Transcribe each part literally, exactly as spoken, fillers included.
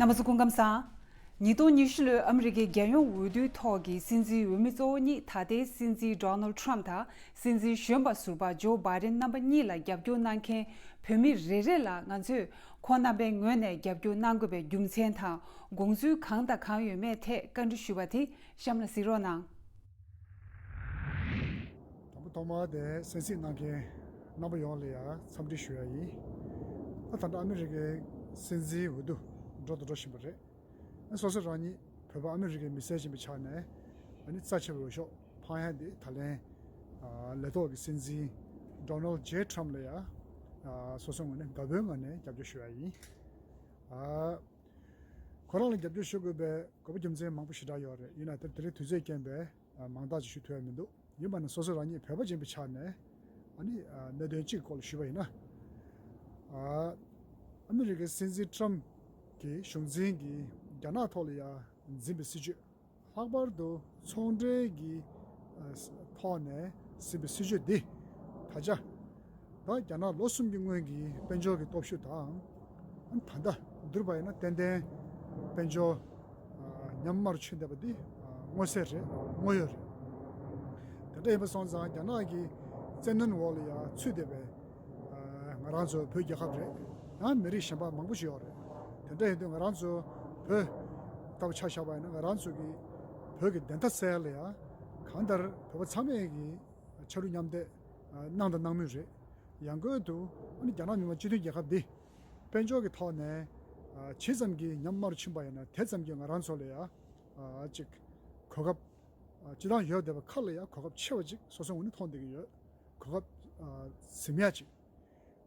རྣམ་པ་ཚོ་སྐུ་ཁམས་བཟང་། ཉིས་སྟོང་ཉི་ཤུ་ལོའི་ཨ་མི་རི་ཀའི་རྒྱལ་ཡོངས་འོས་བསྡུའི་ཐོག་གི་སྲིད་འཛིན་འོས་མི་གཙོ་བོ་གཉིས་ད་ལྟའི་སྲིད་འཛིན་ཌོ་ནལ་ཊམ་དང་སྲིད་འཛིན་གཞོན་པ་ཟུར་པ་ཇོ་བྷའི་ཌེན་རྣམ་པ་གཉིས་ལ་རྒྱབ་སྐྱོར་གནང་མཁན་བོད་མི་རེ་རེ་ལ་ང་ཚོས་ཁོང་རྣམ་པའི་ངོས་ནས་རྒྱབ་སྐྱོར་གནང་དགོས་པའི་རྒྱུ་མཚན་དང་དགོངས་ཚུལ་གང་དང་གང་ཡོད་མེད་ཐད་བཀའ་འདྲི་ཞུས་པ་དེ་གཤམ་ལ་གཟིགས་རོགས་གནང་། དང་པོ་ཐོག་མར་དེ་གསན་གཟིགས་གནང་མཁན་རྣམ་པ་ཡོངས་ལ་ཡང་འཚམས་འདྲི་ཞུ་ཡ་ཡིན། ད་ད་ལྟ་ཨ་མི་རི་ཀའི་སྲིད་འཛིན་འོས་བསྡུ་འགྲོ་དང་འགྲོ་བཞིན་པ་རེད། སོ་སོ་རང་ཉིད་བོད་པ་ཨ་མི་རི་ཀའི་མི་སེར་ཡིན་པའི་ཆ་ནས་ཨ་ནི་རྩ་ཆེ་བའི་འོས་ཤོག་འཕང་ཡ་འདི་ད་ལན་ལས་ཐོག་གི་སྲིད་འཛིན་ཌོ་ནལ་ཇེ་ཊམ་ལ་ཡང་སོ་སོའི་ངོས་ནས་དགའ་པོའི་ངང་ནས་རྒྱབ་སྐྱོར་ཞུ་ཡ་ཡིན། ཁོ་རང་ལ་རྒྱབ་སྐྱོར་ཞུ་དགོས་པའི་དགོས་པ་རྒྱུ་མཚན་མང་པོ་ཞེ་དྲག་ཡོད་རེད། ཡིན་ན་དེ་དེ་རིང་དུས་ཚོད་རྐྱེན་པས་མང་དག་ཅིག་ཞུ་ཐུབ་ཡ་མི་འདུག་ཡིན་པ་ནི་སོ་སོ་རང་ཉིད་བོད་པ་ཡིན་པའི་ཆ་ནས་ཨ་ནི་གནད་དོན་གཅིག་སྐོར་ལ་ཞུས་པ་ཡིན་ན། ཨ་མི་རི་ཀའི་སྲིད་འཛིན་ཊམ་གྱི་གཞུང་འཛིན་གྱིས་རྒྱ་ནག་ཐོག་ལ་ཡ་འཛིན་པའི་སྲིད་བྱུས། ལྷག་པར་དུ་ཚོང་འབྲེལ་གྱི་ཐོག་ནས་ཟིན་པའི་སྲིད་བྱུས་འདི་ད་ཆ་ད་རྒྱ་ནག་ལོ་གསུམ་གྱི་སྔོན་གྱི་དཔལ་འབྱོར་གྱི་སྟོབས་ཤུགས་དང་ད་ལྟ་བསྡུར་བ་ཡིན་ན་ཏན་ཏན་དཔལ་འབྱོར་ཉམས་དམའ་རུ་ཕྱིན་བསྡད་པ་འདི་མངོན་གསལ་རེད། དངོས་ཡོད་རེད། དེ་འདྲ་ཡིན་པ་སོང་ཙང་རྒྱ་ནག་གི་བཙན་གནོན་འོག་ལ་ཡང་ཚུད་བསྡད་པའི་ང་རང་ཚོ་བོད་རྒྱལ་ཁབ་རེད། ཡང་མི་རིགས་གཞན་པ་མང་པོ་ཞིག་ཡོད་རེད། དེ་འདྲ་ཡིན་དུས་ང་རང་ཚོ་བོད་ལྟ་བུ་ཆ་བཞག་པ་ཡིན་ན་ང་རང་ཚོ་གི་བོད་ཀྱི་བདེན་མཐའ་གསལ་ལ་ཡང་གང་ལྟར་བོད་པ་ཚང་མས་ཀྱི་ཕྱག་རོགས་མཉམ་འདེགས་གནང་དང་གནང་མུས་རེད། ཡང་སྒོས་དུ་ཨ་ནི་རྒྱ་ནག་མི་དམངས་སྤྱི་མཐུན་རྒྱལ་ཁབ་འདི་དཔལ་འབྱོར་གྱི་ཐོག་ནས་ཇི་ཙམ་གྱི་ཉམས་དམའ་རུ་ཕྱིན་པ་ཡིན་ན་དེ་ཙམ་གྱི་ང་རང་ཚོ་ལ་ཡང་ཅིག་གོ་སྐབས་སྤྱི་བཏང་ཡོད་བསྡད་པ་ཁག་ལ་ཡང་གོ་སྐབས་ཆེ་བ་ཅིག་སོ་སོའི་ངོས་ནས་མཐོང་བསྡད་ཀྱི་ཡོད། གོ་སྐབས་ཟིན་ཡ་ཅིག་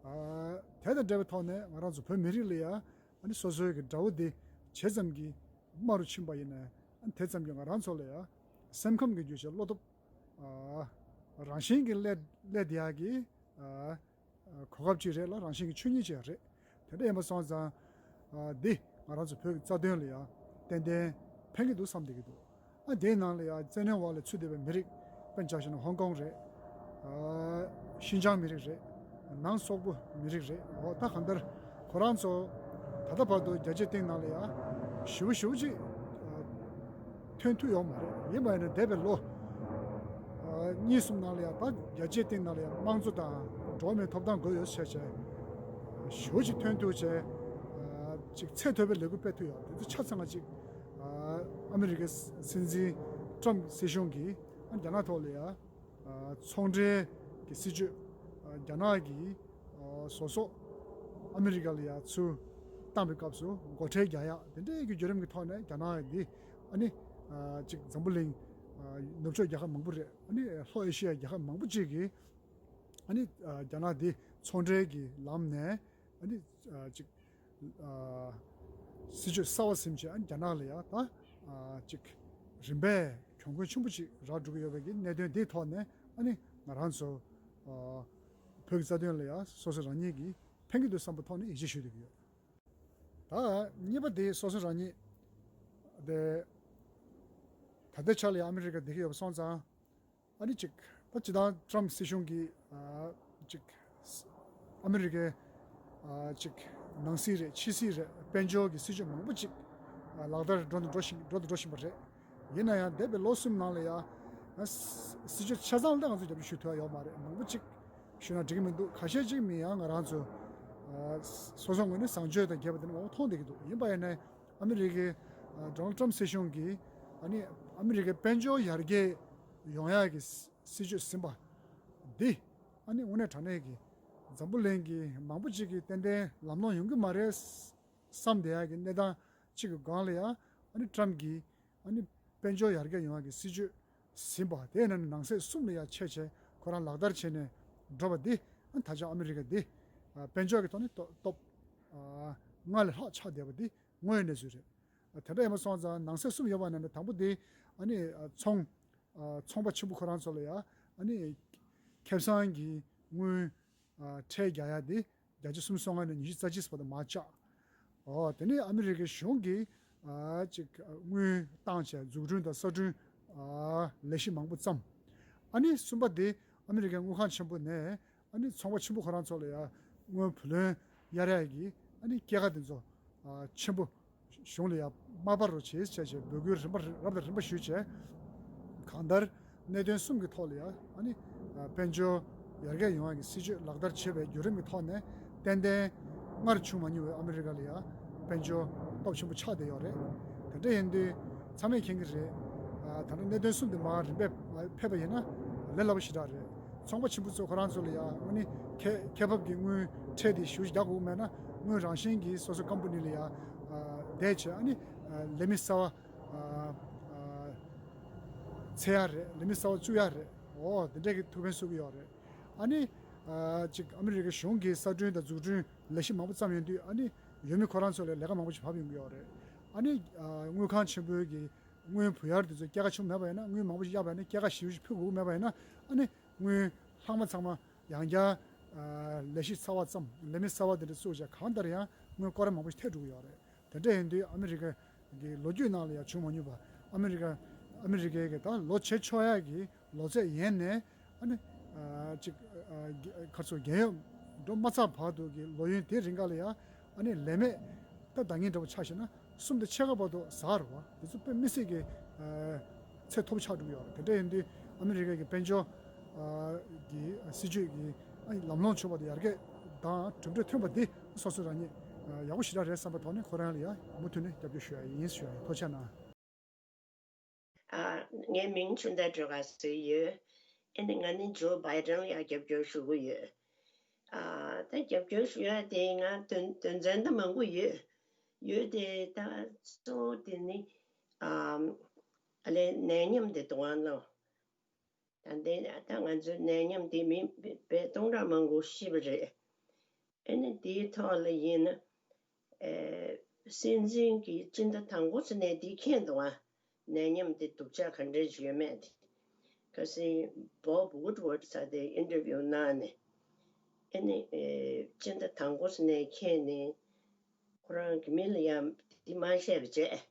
ཨ། དེ་དང་འབྲེལ་བའི་ཐོག་ནས་ང་རང་ཚོ་བོད་མི་རིགས་ལ་ཡང་ཨ་ནི་སོ་སོའི་གི་དགྲ་བོ་འདི་ཇི་ཙམ་གྱི་དམའ་རུ་ཕྱིན་པ་ཡིན་ན་ཨ་ནི་དེ་ཙམ་གྱིས་ང་རང་ཚོ་ལ་ཡང་སེམས་ཁམས་ཀྱི་རྒྱུ་ཆ་བློ་སྟོབས་ཨ། རང་བཞིན་གྱིས་སླེབས་སླེབས་བསྡད་ཡག་གི་ཨ། གོ་སྐབས་ཅིག་རེད་ལ་རང་བཞིན་གྱི་ཆོས་ཉིད་ཅིག་ཡང་རེད། དེ་འདྲ་ཡིན་པ་སོང་ཙང་ཨ། འདི་ང་རང་ཚོ་བོད་ཀྱི་རྩ་དོན་ལ་ཡང་ཏན་ཏན་ཕན་གྱི་འདུག་བསམ་བསྡད་ཀྱི་འདུག་ཨ་དེའི་ནང་ལ་ཡང་བཙན་གནོན་འོག་ལ་ཚུད་བསྡད་པའི་མི་རིགས་དཔེར་ན་ཆ་བཞག་ན་ཧོང་ཀོང་རེད། ཨ་ཤིན་ཅང་མི་རིགས་རེད། ནང་སོག་པོ་མི་རིགས་རེད། འོ་ད་གང་ལྟར་ཁོ་རང་ཚོ་ད་ལྟ་བར་དུ་རྒྱལ་སྤྱིའི་སྟེང་ནང་ལ་ཡང་ཞེ་པོ་ཞེ་པོ་ཅིག་ཨ་ཐོན་ཐུབ་ཡོད་མ་རེད། ཡིན་པ་ཡིན་ན་འདས་པའི་ལོ་ཨ་གཉིས་གསུམ་ནང་ལ་ཡང་ད་རྒྱལ་སྤྱིའི་སྟེང་ནང་ལ་ཡང་དམངས་གཙོ་དང་འགྲོ་བ་མིའི་ཐོབ་ཐང་དགོས་ཡོད་ཟེར་བྱས་ཞེ་པོ་ཅིག་ཐོན་ཐུབ་བྱས་ཨ་ཅིག་ཚད་མཐོ་བའི་ལས་འགུལ་སྤེལ་ཐུབ་ཡོད། དེ་ཚོ་ཆ་ཚང་ང་ཅིག་ཨ་ཨ་མི་རི་ཀའི་སྲིད་འཛིན་ཊམ་སྲིད་གཞུང་གིས་ཨ་རྒྱ་ནག་ཐོག་ལ་ཡ་ཨ་ཚོང་འབྲེལ་གྱི་སྲིད་བྱུས་ཨ་རྒྱ་ནག་གིས་ཨ་སོ་སོ་ཨ་མི་རི་ཀ་ལ་ཡ་ཚུར་བཏང་བའི་སྐབས་སུ་སྒོ་ཁྲལ་རྒྱག་ཡག་དེ་འདྲའི་གི་བརྒྱུད་རིམ་གྱི་ཐོག་ནས་རྒྱ་ནག་འདི་ཨ་ནི་ཨ་ཅིག་འཛམ་བུ་གླིང་ཨ་ནུབ་ཕྱོགས་རྒྱལ་ཁབ་མང་པོ་རེད། ཨ་ནི་ལྷོ་ཨེ་ཤི་ཡའི་རྒྱལ་ཁབ་མང་པོ་ཅིག་གིས་ཨ་ནི་ཨ་རྒྱ་ནག་འདི་ཚོང་འབྲེལ་གྱི་ལམ་ནས་ཨ་ནི་ཨ་ཅིག་ཨ་སྲིད་བྱུས་གསར་བ་ཟིན་བྱས་ཨ་ནི་རྒྱ་ནག་ལ་ཡ་ད་ཨ་ཅིག་རིམ་པས་གྱོང་གུན་ཆེན་པོ་ཅིག་རག་འགྲོ་གི་ཡོད་པའི་གི་གནད་དོན་འདིའི་ཐོག་ནས་ཨ་ནི་ང་རང་ཚོ་ཨ་བོད་ཀྱི་རྩ་དོན་ལ་ཡ་སོ་སོ་རང་ཉིད་ཀྱིས་ཕན་གྱི་འདུག་བསམ་པའི་ཐོག་ནས་ཡིད་ཆེས་ཞུ་བསྡད་ཀྱི་ཡོད། ད་གཉིས་པ་དེ་སོ་སོ་རང་ཉིད་དེ་ད་ལྟའི་ཆ་ལ་ཡ་ཨ་མི་རི་ཀ་བསྡད་ཀྱི་ཡོད་པ་སོང་ཙང་ཨ་ནི་ཅིག་ད་སྤྱི་བཏང་ཊམ་སྲིད་གཞུང་གིས་ཨ་ཅིག་ཨ་མི་རི་ཀའི་ཨ་ཅིག་ནང་སྲིད་རེད་ཕྱི་སྲིད་རེད་དཔལ་འབྱོར་གྱི་སྲིད་ཇུས་མང་པོ་ཅིག་ཨ་ལག་བསྟར་འགྲོ་དང་འགྲོ་བཞིན་འགྲོ་དང་འགྲོ་བཞིན་པ་རེད། ཡིན་ན་ཡང་འདས་པའི་ལོ་གསུམ་ནང་ལ་ཡང་ཨ་སྲིད་ཇུས་ཆ་ཚང་ལ་ང་ཚོས་རྒྱབ་སྐྱོར་ཞུ་ཐུབ་ཡ་ཡོད་མ་རེད། མང་པོ་ཅིག་ཞུས་ན་འགྲིག་གི་མི་འདུག་ཁ་ཤས་ཅིག་མིན་ཡང་ང་རང་ཚོ་ཨ་སོ་སོ་ངོས་ནས་བཟང་སྤྱོད་དང་འགལ་བ་དེ་འདྲ་མང་པོ་མཐོང་བསྡད་ཀྱི་འདུག་ཡིན་པ་ཡིན་ནའི་ཨ་མི་རི་ཀའི་ཨ་ཌོ་ནལ་ཊམ་སྲིད་གཞུང་གིས་ཨ་ནི་ཨ་མི་རི་ཀའི་དཔལ་འབྱོར་ཡར་རྒྱས་ཡོང་ཡག་གི་སྲིད་ཇུས་ཟིན་པ་འདི་ཨ་ནི་དངོས་གནས་དྲང་གནས་ཀྱི་འཛམ་བུ་གླིང་གི་མང་པོ་ཅིག་གིས་ཏན་ཏན་ལམ་ལྷོང་ཡོང་གི་མ་རེད་བསམ་བསྡད་ཡག་གི་གནས་སྟངས་ཅིག་གི་སྒང་ལ་ཡང་ཨ་ནི་ཊམ་གྱིས་ཨ་ནི་དཔལ་འབྱོར་ཡར་རྒྱས་ཡོང་ཡག་གི་སྲིད་ཇུས་ཟིན་པ་དེ་ཡིན་ན་ནང་གསེས་གསུམ་ལ་ཡང་ཆེ་ཆེ་ཁོ་རང་ལག་བསྟར་བྱས་ནས་འགྲོ་བ་འདི་ཨ་ནི་ད་ཆ་ཨ་མི་རི་ཀ་འདི་ཨ་དཔལ་འབྱོར་གྱི་ཐོག་ནས་སྟོབས་སྟོབས་ཨ་སྔར་ལས་ལྷག་ཆགས་བསྡད་པ་འདི་དངོས་ཡོད་གནས་ཚུལ་རེད། ཨ་དེ་འདྲ་ཡིན་པ་སོང་ཙང་ནང་གསེས་གསུམ་ཡོད་པ་ནང་ནས་དང་པོ་འདི་ཨ་ནི་ཨ་ཚོང་ཨ་ཚོང་པ་ཆེན་པོ་ཁོ་རང་ཚོ་ལ་ཡང་ཨ་ནི་ཁེ་བཟང་གི་དངུལ་ཨ་ཁྲལ་རྒྱག་ཡ་འདི་བརྒྱ་ཆ་སུམ་ཅུ་སོ་ལྔ་ནས་ཉི་ཤུ་རྩ་གཅིག་བར་དུ་མར་བཅག་ཨོ་དེ་ནས་ཨ་མི་རི་ཀའི་གཞུང་གིས་ཨ་ཅིག་དངུལ་བཏང་བྱས་འཛུགས་སྐྲུན་དང་གསར་སྐྲུན་ཨ་ལས་གཞི་མང་པོ་བརྩམས། ཨ་ནི་གསུམ་པ་དེ་ཨ་མི་རི་ཀའི་དངུལ་ཁང་ཆེན་པོ་ནས་ཨ་ནི་ཚོང་པ་ཆེན་པོ་ཁོ་རང་ཚོ་ལ་ཡང་དངུལ་བུ་ལོན་གཡར་ཡ་གི་ཨ་ནི་སྐྱེད་ཀ་དེ་ཚོ་ཨ་ཆེན་པོ་ གཞུང་ལ་ཡང་དམའ་འབར་རུ་བྱེད་ཅེས་བྱས་འབོད་སྐུལ་རིམ་པ་རབ་དང་རིམ་པ་ཞུས་བྱས། གང་ལྟར་གནད་དོན་གསུམ་གྱི་ཐོག་ལ་ཡང་ཨ་ནི་དཔལ་འབྱོར་ཡར་རྒྱས་ཡོང་ཡག་གི་སྲིད་ཇུས་ལག་བསྟར་བྱེད་པའི་བརྒྱུད་རིམ་གྱི་ཐོག་ནས་ཏན་ཏན་སྔར་བྱུང་མ་མྱོང་བའི་ཨ་མི་རི་ཀ་ལ་ཡང་དཔལ་འབྱོར་སྟོབས་ཆེན་པོ་ཆགས་བསྡད་ཡོད་རེད། དེ་འདྲ་ཡིན་དུས་ཚང་མས་མཁྱེན་གྱི་རེད། ད་ལྟ་གནད་དོན་གསུམ་དེ་མར་རིམ་པས་ཕེབས་པ་ཡིན་ན་ལས་སླ་པོ་ཞེ་དྲག་རེད། ཚོང་པ་ཆེན་པོ་ཚོ་ཁོ་རང་ཚོ་ལ་ཡང་ཨ་ནི་ཁེ་ཁེ་འབབ་ཀྱི་དངུལ་ཁྲལ་དེ་ཞེ་པོ་ཅིག་རྒྱག་དགོས་མེད་ན་དངུལ་རང་བཞིན་གྱིས་སོ་སོ་ཀམ་པ་ནི་ལ་ཡང་བསྡད་བྱས་ཨ་ནི་ལས་མི་གསར་བ་འཚོལ་ཡག་རེད། ལས་མི་གསར་བ་བཙུགས་ཡག་རེད། འོ་དེ་འདྲས་ཀྱི་ཐུགས་ཕན་གསོས་ཀྱི་ཡོད་རེད། ཨ་ནི་ཅིག་ཨ་མི་རི་ཀའི་གཞུང་གི་གསར་སྐྲུན་དང་འཛུགས་སྐྲུན་ལས་གཞི་མང་པོ་བརྩམས་ཡོང་དུས་ཨ་ནི་ཡུལ་མི་ཁོ་རང་ཚོ་ལ་ལས་ཀ་མང་པོ་ཞིག་བབས་ཡོང་གི་ཡོད་རེད། ཨ་ནི་དངུལ་ཁང་ཆེན་པོའི་གི་དངུལ་བུད་ཡག་དེ་ཚོ་སྐྱེད་ཀ་ཆེན་པོ་མེད་པ་ཡིན་ན་དངུལ་མང་པོ་ཞིག་བརྒྱབ་པ་ཡིན་ན་སྐྱེད་ཀ་ཞེ་པོ་ཞིག་ཕུལ་དགོས་མེད་པ་ཡིན་ན་ཨ་ནི་དངུལ་ལྷག་མ་ཚང་མ་ཡང་བསྐྱར་ལས་གཞི་གསར་བ་བརྩམས་ལས་མི་གསར་བ་དེ་འདྲ་བཙུགས་བྱས་གང་ལྟར་ཡང་དངུལ་སྐོར་ར་མང་པོ་ཞིག་ཐེབས་འགྲོ་གི་ཡོད་རེད། དེ་འདྲ་ཡིན་དུས་ཨ་མི་རི་ཀ་གི་ལོ་རྒྱུས་ནང་ལ་ཡང་བྱུང་མ་མྱོང་བ་ཨ་མི་རི་ཀ་ཨ་མི་རི་ཀའི་གི་ད་ལོ་བྱེད་ཆོག་ཡག་གི་ལོ་ཚད་ཡན་ནས་ཨ་ནི་ཅིག་ག་ཚོད་རྒྱལ་ཡོངས་འགྲོ་མ་ཚར་བར་དུ་གི་ལོ་ཡུན་དེ་རིང་ག་ལ་ཡང་ཨ་ནི་ལས་མེད་ད་ཟླ་ངན་འདྲ་པོ་ཆགས་ཤེ་ན་གསུམ་དང་ཕྱེད་ཀ་བར་དུ་ཟ་རུ་བ་དེ་ཚོ་དཔེ་མི་སྲིད་ཀྱི་ཚད་མཐོ་པོ་ཆགས་འགྲོ་གི་ཡོད་རེད། དེ་འདྲ་ཡིན་དུས་ཨ་མི་རི་ཀ་གི་དཔལ་འབྱོར་གི་སྲིད་ཇུས་ཀྱི་ལམ་ལྷོང་བྱུང་བ་དེ་ཡར་རྒྱས་དང་གྲུབ་འབྲས་ཐོན་པ་འདི་སོ་སོ་རང་ཉིད་ཡག་པོ་ཞེ་དྲག་རེད་བསམ་པའི་ཐོག་ནས་ཁོ་རང་ལ་ཡང་མུ་མཐུད་ནས་རྒྱབ་སྐྱོར་ཞུ་ཡ་ཡིན་ཞུ་ཡ་ཡིན། ཐུགས་རྗེ་གནང་། ཨ། ངའི་མིང་ཆུ་ཟླ་སྒྲོལ་དཀར་ཟེར་ཡོད། ཨ་ནི་ང་ནི་ཇོ་བྷའི་ཌེན་ལ་ཡང་རྒྱབ་སྐྱོར་ཞུ་གི་ཡོད། ཨ། ད་རྒྱབ་སྐྱོར་ཞུ་ཡ་དེ་ང་དོན་དོན་ཚན་ད་མང་པོ་ཡོད། ཡོད་དེ་ད་གཙོ་བོ་དེ་ནི་ཨ་ཨ་ལས་ནད་ཡམས་དེ་དུས་སྒང་ལ། ད་ལྟའི་ད་ང་ཚོའི་ནད་ཡམས་འདི་མི་དཔེ་སྟོང་ཕྲག་མང་པོ་ཤི་བ་རེད། ཨ་ནི་འདིའི་ཐོག་ལ་ཡིན་ན་ཨེ་སྲིད་འཛིན་གྱིས་སྤྱི་ཟླ་དང་པོ་ཙམ་ནས་འདི་མཁྱེན་འདུག་ཨ། ནད་ཡམས་འདི་སྡུག་ཅག་ག་འདྲས་ཡོད་མེད་དེ། ཁ་སང་བོབ་ཝུད་ཝོར་ཌི་ཟེར་དེ་ཨིན་ཊར་བིའུ་གནང་ནས་ཨ་ནི་ཨེ་སྤྱི་ཟླ་དང་པོ་ཙམ་ནས་མཁྱེན་ནས་ཁོ་རང་གི་མི་ལ་ཡང་འདི་མ་བཤད་པ་བྱས།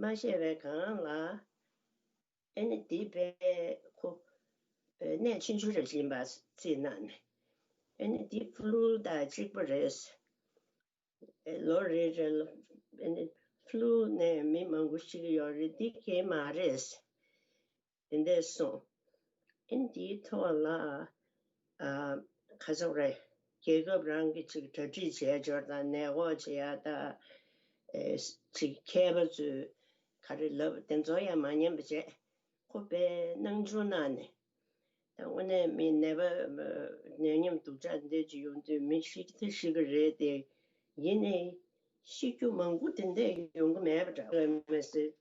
མ་བཤད་པའི་སྒང་ལ། ཨ་ནི་འདི་དཔེ་ཁོ་གནད་ཆེན་ཆུང་རེ་ཡིན་པ་རྩིས་གནང་ནས། ཨ་ནི་འདི་ཕུ་ལུ་དང་གཅིག་པ་རེད། ལོ་རེ་རེ་ལ་ཨ་ནི་ཕུ་ལུ་ནས་མི་མང་པོ་ཤི་གི་ཡོད་རེད། འདི་གས་མ་རེད། དེ་འདྲས་གསུངས། ཨ་ནི་འདིའི་ཐོག་ལ་ཨ་ག་ཟེར་རེད། རྒྱལ་ཁབ་རང་གི་ཅིག་གྲ་སྒྲིག་བྱས་འབྱོར་དང་ནད་འགོག་བྱེད་ཡ་དང་ཨེ་ཅིག་མཁས་པ་ཚོས་ག་རེ་ལབ་དེ་ཚོ་ཡང་མ་ཉན་པ་བྱས། ཁོ་དཔེ་སྣང་ཆུང་གནང་ནས། ད་དངོས་གནས་མི་ནད་པ་ནད་ཡམས་སྡུག་ཅག་འདི་ཅིག་ཡོང་དུས་མི་ཤི་ད་ཤི་གི་རེད་དེ། ཡིན་ནའི་ཤི་རྒྱུ་མང་པོ་དེ་འདྲས་ཡོང་གི་མེད་པ་འདྲ་མ་ཟད།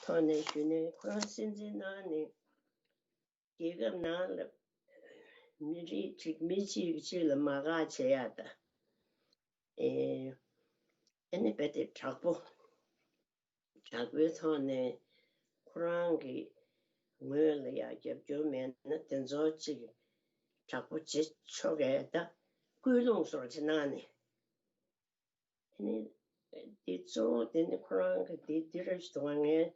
ཐོག་ནས་ཞུས་ནས་ཁོ་རང་སྲིད་འཛིན་གནང་ནས་རྒྱལ་ཁབ་ནང་ལ་མི་རིགས་གཅིག་མི་གཅིག་གཅིག་ལ་མ་དགའ་བྱེད་ཡ་ད། ཨེ་ཨ་ནི་རྦད་དེ་དྲག་པོ། དྲག་པོའི་ཐོག་ནས་ཁོ་རང་གི་ངོས་ལ་ཡང་རྒྱབ་སྐྱོར་མེད་ན་དེ་ཚོ་གཅིག་དྲག་པོ་བྱེད་ཆོག་གས་ད་སྐུལ་སློང་སོགས་ཅིག་གནང་ནས། ཨ་ནི་འདི་གཙོ་བོ་དེ་ནི་ཁོ་རང་གི་འདི་འདི་རེད་ཞུ་དུས་ངས་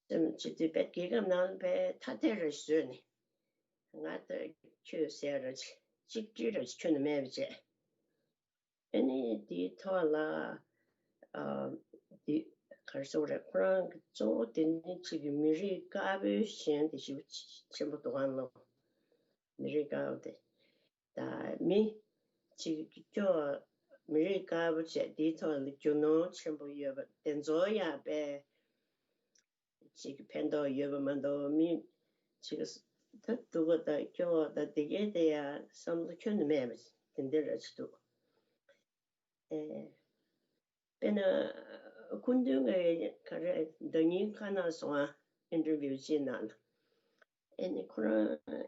སེམས་ཅི་དུས་བེད་རྒྱལ་ཁབ་ནང་ལ་བེད་ཐ་དད་རེད་བཟོས་ནས་ང་ད་ཁྱོད་ཟེར་ར་གཅིག་སྒྲིལ་ར་ཁྱོན་ནས་མེད་པ་བྱས། ཨ་ནི་འདིའི་ཐོག་ལ་ཨ་འདི་ག་རེ་ཟེར་དགོས་རེད། ཁོ་རང་གི་གཙོ་བོ་དེ་ནི་གཅིག་གི་མི་རིགས་དཀར་པོའི་ཞེན་དེ་ཞེ་པོ་ཆེན་པོ་འདུག་ག་ལོ། མི་རིགས་དཀར་པོ་དེ། ད་མི་གཅིག་སྐྱོ་བ་མི་རིགས་དཀར་པོ་བྱས་འདིའི་ཐོག་ལ་རྒྱུ་ནོར་ཆེན་པོ་ཡོད་པ་དེ་ཚོ་ཡང་དཔེ་གཅིག་ཕན་ཐོགས་ཡོད་པ་མ་གཏོགས་མི་གཅིག་ད་སྡུག་པ་དང་སྐྱོ་བ་དང་དེ་གའི་དེ་ཡང་བསམ་བློ་ཁྱོན་ནས་མེད་པ་དེ་འདྲ་ར་ཅིག་འདུག་ཨེ། དཔེར་ན་སྐུ་མདུན་གྱི་ག་རེ་ཟླ་ཉིན་ཁ་ནང་སོང་ཨ་ཨིན་ཊར་བིའུ་ཅིག་གནང་། ཨེ་ནི་ཁོ་རང་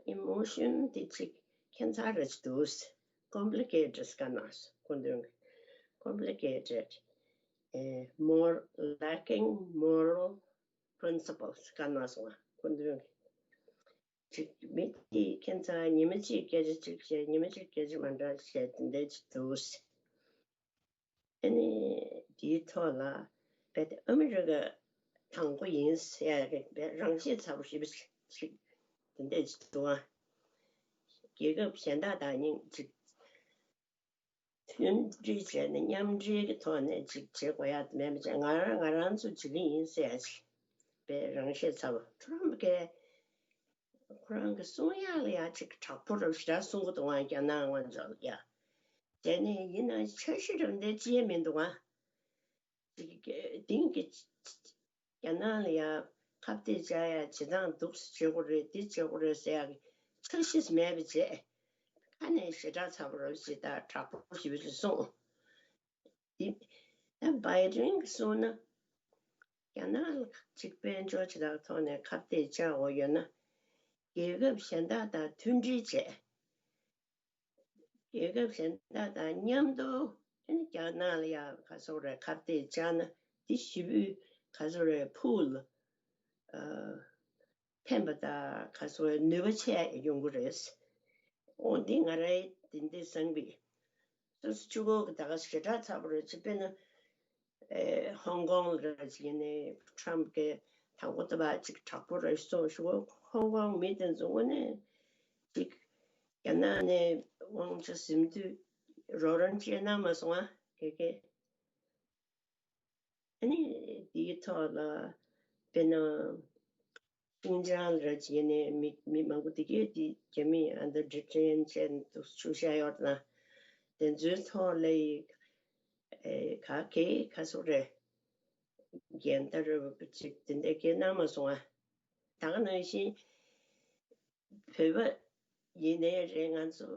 ཨི་མོ་ཤན་དེ་ཅིག་ཁྱད་མཚར་ར་ཅིག་འདུག་ཀོམ་པི་ལི་ཀེ་ཊེཌ་བཀའ་གནང་སོང་། སྐུ་མདུན་གྱི་ཀོམ་པི་ལི་ཀེ་ཊེཌ་ཨེ་མོར་ལེ་ཀིང་མོ་རལ་པི་རིན་སི་པལ་བཀའ་གནང་སོང་ཨ་སྐུ་མདུན་གྱི། ཅིག་མི་དེ་ཁྱད་མཚར་ཉི་མ་གཅིག་སྐད་ཆ་གཅིག་བཤད། ཉི་མ་གཅིག་སྐད་ཆ་མ་འདྲ་བཤད་དེ་འདྲ་ཅིག་འདུག་ཨ་ནི་དེའི་ཐོག་ལ་རྦད་དེ་ཨ་མི་རི་ཀ་དང་པོ་ཡིན་ཟེར་ཡ་རེད། རྦད་རང་ཤེད་ཚ་པོ་ཞེ་པོ་ཅིག་དེ་འདྲ་ཅིག་འདུག་ཨ། རྒྱལ་ཁབ་གཞན་དག་དང་ཅིག་ མཐུན་སྒྲིལ་བྱས་ནས་མཉམ་འབྲེལ་གྱི་ཐོག་ནས་ཅིག་བྱེད་དགོས་ཡ་མེད་པ་བྱས། ང་རང་ང་རང་ཚོ་བྱེད་ཀྱི་ཡིན་ཟེར་ཡ་ཅིག་པའི་རང་བཤད་ཚར་བ། ཁྲོམ་གས་ཁོ་རང་གི་གསུང་ཡག་ལ་ཡ་ཅིག་དྲག་པོ་རབ་ཞེ་དྲག་གསུང་གི་འདུག་ཨང་། རྒྱ་ནག་ང་ཚོ་ལ་ཡ། བྱས་ནས་ཡིན་ན་འཆར་གཞི་རབ་འདི་ཅི་ཡང་མི་འདུག་ཨང་། ཅིག་དེང་གི་རྒྱ་ནག་ལ་ཡ་ཁ་གཏད་བཅག་ཡ་བྱེད་སྟངས་འདུག་སེ་བྱེད་དགོས་རེད། འདི་བྱེད་དགོས་རེད་ཟེར་ཡ་གི་འཆར་གཞི་མེད་པ་བྱས། ཁ་ནས་ཞེ་དྲག་ཚ་པོ་རབ་ཞེ་དྲག་དྲག་པོ་ཞེ་པོ་ཅིག་གསུངས། འདི་ད་བྷའི་ཌེན་གྱིས་གསུངས་ན། རྒྱ་ནག་ལ་ཅིག་དཔལ་འབྱོར་ཇི་ལྟར་ཐོག་ནས་ཁ་གཏད་བཅག་དགོས་ཡོད་ན། རྒྱལ་ཁབ་གཞན་དག་དང་མཐུན་སྒྲིལ་བྱས། རྒྱལ་ཁབ་གཞན་དག་དང་མཉམ་དུ་ཨ་ནི་རྒྱ་ནག་ལ་ཡང་ག་སོག་རེད་ཁ་གཏད་བཅག་ན། འདི་ཞི་བུས་ག་སོག་རེད་ཕུལ་ཨ་ཕན་པ་དང་ག་སོག་རེད་ནུས་པ་ཆེ་ཡོང་གི་རེད། འོ་འདི་ང་རའི་དེ་འདི་བསམ་པའི་སོ་སོ་གཅིག་པོ་གི་ད་ག་ཞེ་དྲག་ཚ་པོ་རེད། ཅི་དཔེར་ན། ཨེ་ཧོང་ཀོང་ལ་ར་ཅིག་ཡིན་ནའི་ཁྲམ་གྱི་དང་པོ་ལྟ་བ་ཅིག་དྲག་པོ་ར་ཞིག་གསུངས་ཞུ། ཧོང་ཀོང་མི་དེ་ཚོ་དངོས་གནས་ཅིག་རྒྱ་ནག་ནས་དབང་ཆ་ཟིན་དུས་རོགས་རམ་བྱས་གནང་མ་སོང་ཨ། ཁེ་ཁེ་ཨ་ནི་དེའི་ཐོག་ལ་དཔེར་ན། ཤིན་ཅང་ལ་ར་ཅིག་ཡིན་ནའི་མི་མི་མང་པོ་དེ་གས་དེ་རྒྱ་མི་ཨན་ཌར་ཌི་ཊེན་བྱས་འདུག་ཆུ་བཞག་ཡོད་ན། དེ་ཚོའི་ཐོག་ལ་ཡི་ཨེ་ག་གེ་ག་སོག་རེད། འགན་ད་རུ་ཅིག་དེ་འདྲ་གས་གནང་མ་སོང་ཨ། ད་ག་ནང་བཞིན་བོད་པ་ཡིན་ནའི་རེད། ང་ཚོ་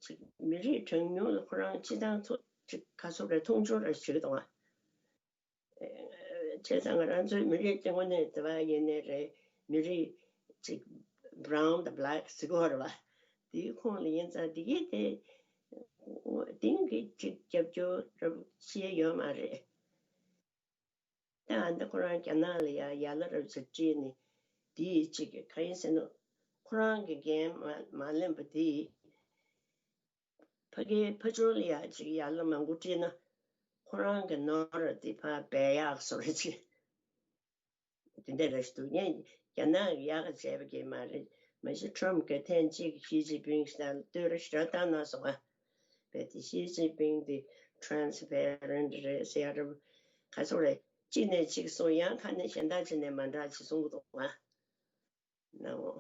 ཅིག་མི་རིགས་གྲངས་ཉུང་ལ་ཁོ་རང་སྤྱི་བཏང་ཚོ་ཅིག་ག་སོག་རེད་མཐོང་ཆུང་ར་ཞིག་གཏོང་ཨ། བྱས་ཙང་ང་རང་ཚོའི་མི་རིགས་དེ་དངོས་གནས་དེ་བ་ཡིན་ནའི་རེད། མི་རིགས་ཅིག་brown དང་black ཟེར་གོ་རེད་བ། དེའི་ཁོངས་ལ་ཡིན་ཙང་དེ་གས་དེ་དེང་གི་ཅིག་རྒྱབ་སྐྱོར་རབ་བྱས་ཡོད་མ་རེད། ད་ཨ་འདི་ཁོ་རང་རྒྱ་ནག་ལ་ཡ་ཡ་ལ་རབ་ཅིག་སྤྲད་ནས་དེའི་ཅིག་ག་ཡིན་ཟེར་ན་ཁོ་རང་གི་འགན་མ་མ་ལེན་པ་དེ། ཕ་གིའི་ཕ་ཆོས་ལ་ཡ་ཅིག་ཡ་ལ་མང་པོ་སྤྲད་ན་ཁོ་རང་གི་ནོར་དེ་ཕར་སྦས་ཡག་བཟོ་རེ་ཅིག་དེ་འདྲ་རེ་ཞིག་འདུག་ངས་རྒྱ་ནག་གི་ཡག་ག་བྱས་པ་གི་མ་རེད། མ་གཞི་ཁྲོམ་གི་ཐེངས་གཅིག་ཞི་ཅིན་ཕིང་ཞིག་དང་ལྟོས་ར་ཞིག་ར་བཏང་གནང་སོང་ཨ། བས་དེ་ཞི་ཅིན་ཕིང་དེ་transparent རེད་ཟེར་ཡ་ར་ག་ཚོད་རེད། གཅིག་ནས་གཅིག་གསུང་ཡང་ཁ་ནས་གཞན་དག་ཅིག་ནས་མ་འདྲ་ཅིག་གསུང་གི་འདུག་ཨ། ནའོ།